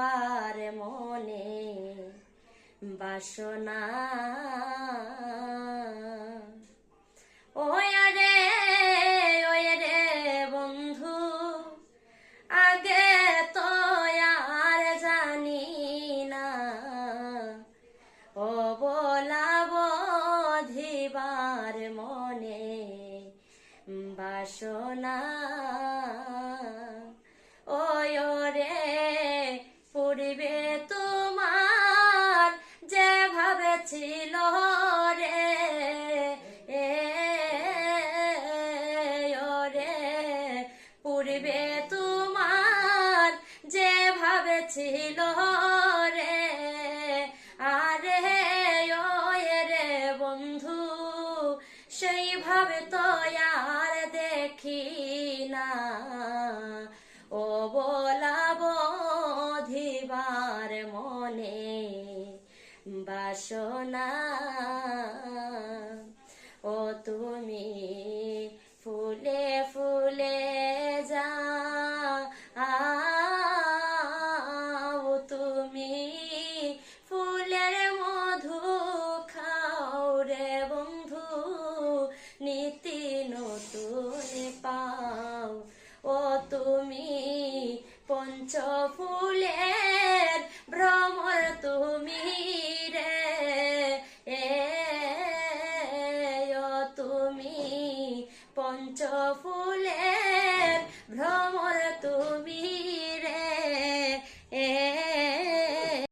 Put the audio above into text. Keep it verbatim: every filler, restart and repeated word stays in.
আর মনে বাসনা। ওই রে, ওই রে বন্ধু, আগে তো আর জানি না, অবলা বধিবার মনে বাসনা। ওই রে, পূর্বে তোমার যে ভাব ছিল রে, এ, ও রে, পূর্বে তোমার যে ভাব ছিল রে, আরে ও রে বন্ধু, সেই ভাব তো আর দেখি না, অবলা বধিবার মনে বাসনা। ও তুমি ফুলে ফুলে যাও, তুমি ফুলের মধু খাও রে বন্ধু, নিতি নতুন পাও। ও তুমি পঞ্চ ফুলের ভ্রমর তুমি রে, এ, ও তুমি পঞ্চ ফুলের ভ্রমর তুমি রে, এ,